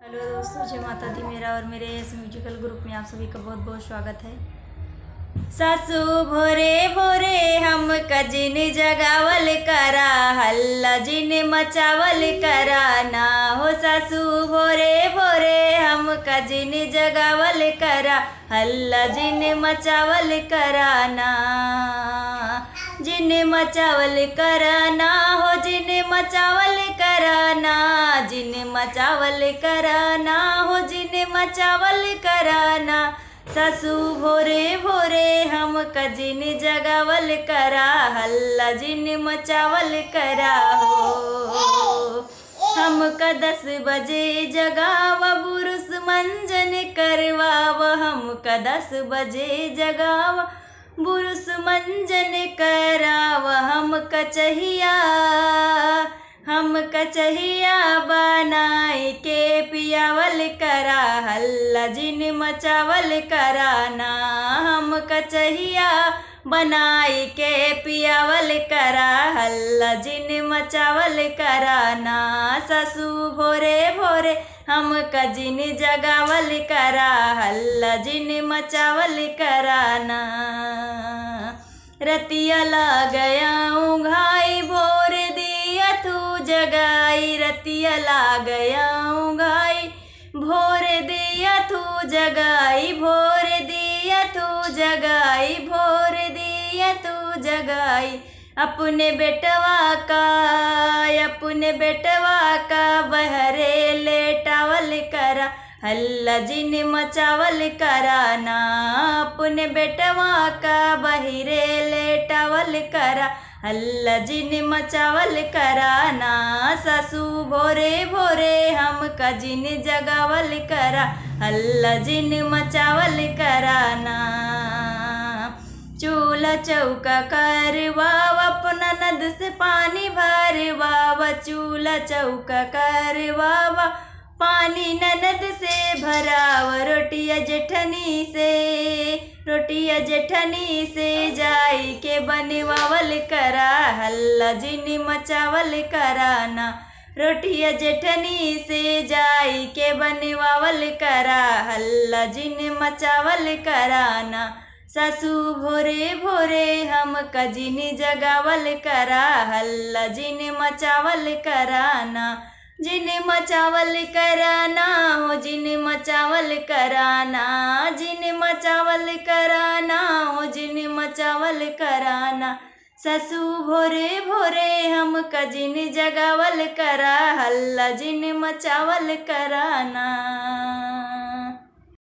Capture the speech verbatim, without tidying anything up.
हेलो दोस्तों, जय माता दी। मेरा और मेरे इस म्यूजिकल ग्रुप में आप सभी का बहुत बहुत स्वागत है। सासू भोरे भोरे हमका जिन जगावल करा, हल्ला जिन मचावल करा ना हो। सासू भोरे भोरे हमका जिन जगावल करा, हल्ला जिन मचावल करा ना। जिन मचावल करा ना हो, जिन मचावल करा ना, जिन मचावल करा ना हो, जिन मचावल करा ना। सासू भोरे भोरे हमका जिन जगावल करा, हल्ला जिन मचावल करा हो। हमका दस बजे जगावा, बुरुस मंजन करवावा, हमका दस बजे जगावा, बुरुस मंजन करावा। हमका चहिया, हमका चहिया बनाई के पियावल करा, हल्ला जिन मचावल करा ना। हमका चहिया बनाई के पियावल करा, हल्ला जिन मचावल करा ना। सासू भोरे भोरे हमका जिन जगावल करा, हल्ला जिन मचावल करा ना। रतिया लाग आऊं घाई, भोर दिया तू जगाई, रतिया लाग आऊं घाई, भोर दिया तू जगाई, भोर दिया तू जगाई, भोर दिया तू जगाई। अपने बेटवा का, अपने बेटवा का बहरे लेटावल करा, हल्ला जिन मचावल करा ना। अपने बेटवा का बहिरे लेटावल करा, हल्ला जिन मचावल करा ना। सासू भोरे भोरे हमका जिन जगावल करा, हल्ला जिन मचावल करा ना। चूल्हा चौका करवावा, अपना ननद से पानी भरवावा, चूल्हा चौका करवावा, पानी ननद से भरावा। रोटिया जेठनी से, रोटिया जेठनी से जाई के बनवावल करा, हल्ला जिन मचावल करा ना। रोटिया जेठनी से जाई के बनवावल करा, हल्ला जिन मचावल करा ना। सासू भोरे भोरे हमका जिन जगावल करा, हल्ला जिन मचावल करा ना। जिन मचावल करा ना हो, जिन मचावल करा ना, जिन मचावल करा ना हो, जिन मचावल करा ना। सासू भोरे भोरे हमका जिन जगावल करा, हल्ला जिन मचावल करा ना।